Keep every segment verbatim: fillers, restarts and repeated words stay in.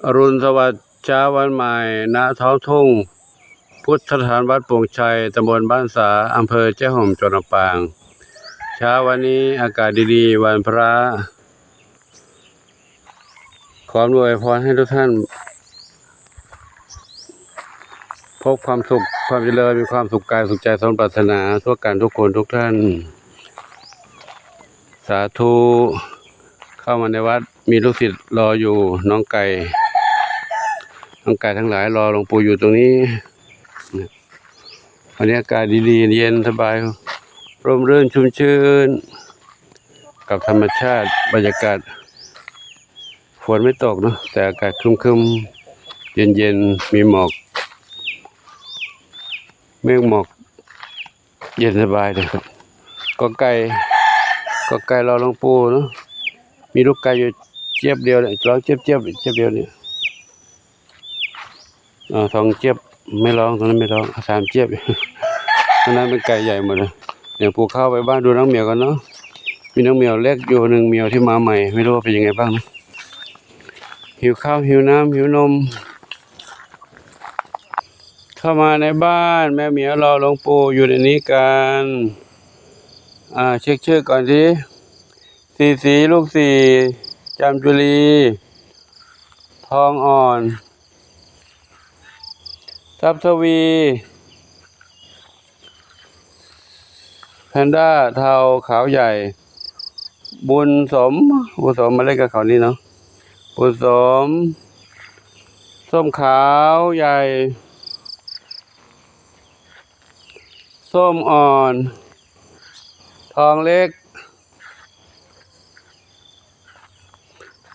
อรุณสวัสดิ์เช้าวันใหม่ ณ ท้องทุ่ง พุทธสถานวัดโป่งชัย ตำบลบ้านสา อำเภอแจ้ห่ม จังหวัดลำปาง เช้าวันนี้อากาศดีๆ วันพระ ขออำนวยพรให้ทุกท่าน พบความสุข ความเจริญ มีความสุขกายสุขใจสมปรารถนา ทั่วกันทุกคนทุกท่าน สาธุ เข้ามาในวัด มีลูกศิษย์รออยู่ น้องไก่ น้องไก่ทั้งหลายรอหลวงปู่อยู่ตรงนี้ วันนี้อากาศดีๆ เย็นสบาย ร่มรื่นชุ่มชื่น กับธรรมชาติ บรรยากาศ ฝนไม่ตกเนาะ แต่อากาศครึ้มๆ เย็นๆ มีหมอก เมฆหมอก เย็นสบายเลยครับ กอไก่ กอไก่รอหลวงปู่เนาะ มีลูกไก่อยู่เจี๊ยบเดียวเนี่ย ร้องเจี๊ยบๆ เจี๊ยบเดียวเนี่ย อ่า สองเจี๊ยบไม่ร้อง ตรงนั้นไม่ร้อง สามเจี๊ยบ ตรงนั้นเป็นไก่ใหญ่หมดเลย เดี๋ยวปู่เข้าไปบ้านดูน้องเหมียวก่อนเนาะ มีน้องเหมียวเล็กอยู่หนึ่งเหมียวที่มาใหม่ ไม่รู้ว่าเป็นยังไงบ้างนะ หิวข้าว หิวน้ำ หิวนม เข้ามาในบ้าน แม่เหมียวรอหลวงปู่อยู่ในนี้กัน อ่า เช็คชื่อก่อนสิ สีสี ลูกสี่ จามจุลี ทองอ่อน ทรัพย์ทวี แพนด้าเทาขาวใหญ่ บุญสม บุญสมมาเล่นกับเขานี่เนาะ บุญสม ส้มขาวใหญ่ ส้มอ่อน ทองเล็ก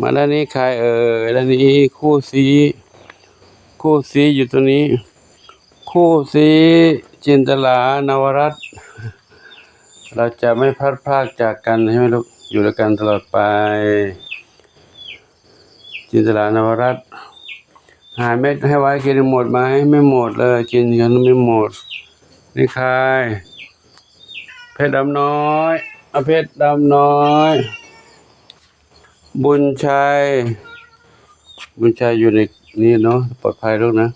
มาด้านนี้ใครเอ่ย ด้านนี้คู่ซี้ คู่ซี้อยู่ตรงนี้ คู่ซี้ จินตลา นวรัตน์ เราจะไม่พลัดพรากจากกันใช่ไหมลูก อยู่ด้วยกันตลอดไป จินตลา นวรัตน์ หาเม็ดให้ไว้กินหมดไหม ไม่หมดเลย กินกันไม่หมด นี่ใคร เพชรดำน้อย อ่ะ เพชรดำน้อย บุญชัย บุญชัยอยู่ในนี้เนาะ ปลอดภัยลูกนะ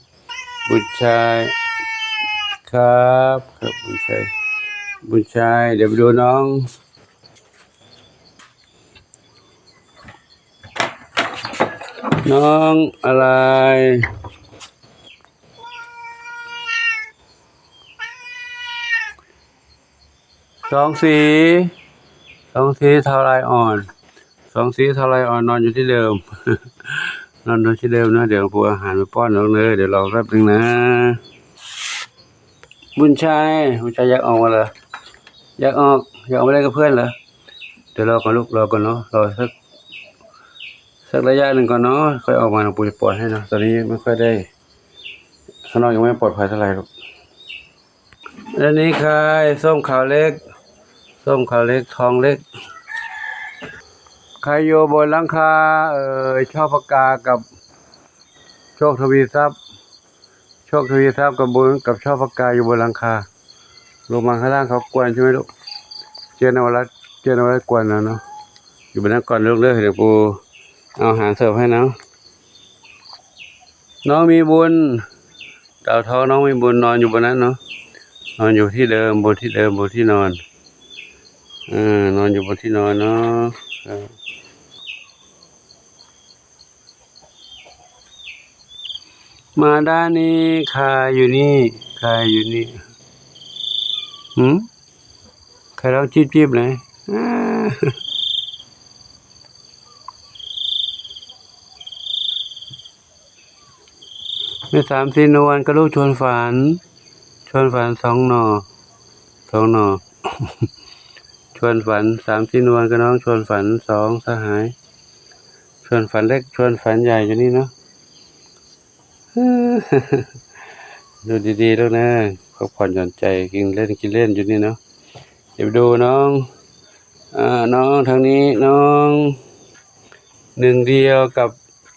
บุญชัย ครับ ครับ บุญชัย บุญชัย เดี๋ยวไปดูน้อง น้องอะไร สองสี สองสีเทาลายอ่อน สองสีเทาลายอ่อนนอนอยู่ที่เดิม นอนนอนที่เดิมนะ เดี๋ยวผมเอาอาหารไปป้อนน้องเลย เดี๋ยวรอแป๊บนึงนะ บุญชัย บุญชัยอยากออกมาเหรอ อยากออก อยากออกมาเล่นกับเพื่อนเหรอ เดี๋ยวรอก่อนลูก รอก่อนเนาะ รอสัก สักระยะหนึ่งก่อนเนาะ ค่อยออกมา หลวงปู่จะปล่อยให้เนาะ ตอนนี้ไม่ค่อยได้ ข้างนอกยังไม่ปลอดภัยเท่าไหร่ลูก อันนี้ใคร ส้มขาวเล็ก ส้มขาวเล็ก ทองเล็ก ใครอยู่บนหลังคา เอ่ย ชอบปากกากับ โชคทวีทรัพย์ โชคทวีทรัพย์กับบุญ กับชอบปากกาอยู่บนหลังคา ลงมาข้างล่างเขากวนใช่ไหมลูก เจนเอาไว้ละ เจนเอาไว้กวนนะเนาะ อยู่บนนั้นก่อนลูกเด้อ เดี๋ยวปู่เอาอาหารเสิร์ฟให้เนาะ น้องมีบุญ เต่าทองน้องมีบุญนอนอยู่บนนั้นเนาะ นอนอยู่ที่เดิม บนที่เดิม บนที่นอน เออ นอนอยู่บนที่นอนเนาะ ครับ มาด้านนี้ ใครอยู่นี่ ใครอยู่นี่ หืม ใครร้องจี๊บๆ ไหน อ่า แม่สามสีนวลกับลูกชวนฝัน ชวนฝันสองหน่อ สองหน่อ ชวนฝัน สามสีนวลกับน้องชวนฝัน สองสหาย ชวนฝันเล็ก ชวนฝันใหญ่อยู่นี่เนาะ ดูดีๆ ลูกนะ พักผ่อนหย่อนใจ กินเล่น กินเล่นอยู่นี่เนาะ เดี๋ยวไปดูน้อง อ่า น้องทางนี้ น้อง หนึ่งเดียวกับ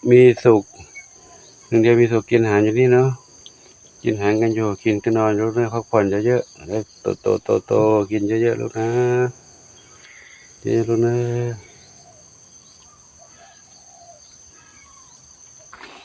มีสุข หนึ่งเดียวมีสุข กินอาหารอยู่นี่เนาะ กินอาหารกันอยู่ กินก็นอน ลูกเนย พักผ่อนเยอะๆ แล้วโตโตโตโต กินเยอะๆ ลูกนะ เยอะๆ ลูกนะ เ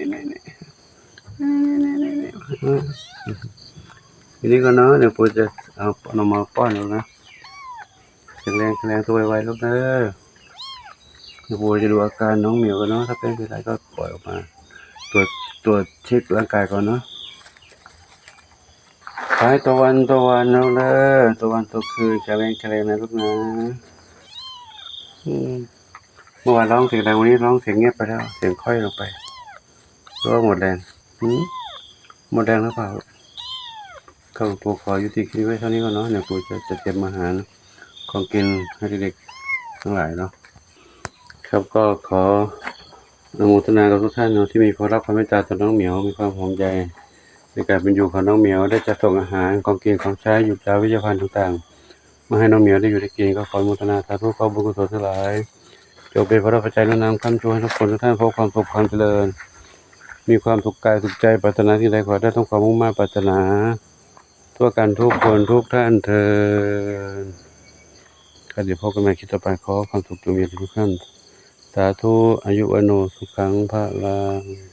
นี่นี่นี่นี่นี่นี่นี่นี่ ทีนี้ก็เนาะ เดี๋ยวปู่จะเอานมมาป้อนลูกนะ แข็งแรงแข็งแรงตัวไวๆลูกเด้อ เดี๋ยวปู่จะดูอาการน้องเหมียวกันเนาะ ถ้าเป็นเป็นไรก็ปล่อยออกมา ตรวจตรวจเช็คร่างกายก่อนเนาะ ขอให้ตะวันตะวันลูกเด้อ ตะวันตะคืนแข็งแรงแข็งแรงนะลูกนะ อืม เมื่อวานร้องเสียงดัง วันนี้ร้องเสียงเงียบไปแล้ว เสียงค่อยลงไป เพราะว่าหมดแรง อืม หมดแรงหรือเปล่า ครับ ปู่ขอยุติคลิปไว้เท่านี้ก่อนเนาะ เดี๋ยวปู่จะจะเตรียมอาหารของกินให้เด็กๆทั้งหลายเนาะ ครับ ก็ขออนุโมทนากับทุกท่านเนาะ ที่มีความรักความเมตตาต่อน้องเหมียว มีความห่วงใยในการเป็นอยู่ของน้องเหมียว ได้จัดส่งอาหารของกินของใช้ หยูกยา เวชภัณฑ์ต่างๆ มาให้น้องเหมียวได้อยู่ได้กิน ก็ขออนุโมทนาสาธุ ขอบุญกุศลทั้งหลาย จงเป็นพระปัจจัยหนุนนำค้ำชูให้ทุกคนทุกท่านพบความสุขความเจริญ มีความสุขกายสุขใจ ปรารถนาสิ่งใดขอให้ได้สมความมุ่งมา่ปรารถนา ทั่วกันทุกคนทุกท่านเทอญ ก็เดี๋ยวพบกันใหม่คลิปต่อไป ขอความสุขจงมีแก่ทุกท่าน สาธุ อายุวัณโณ สุขัง พลัง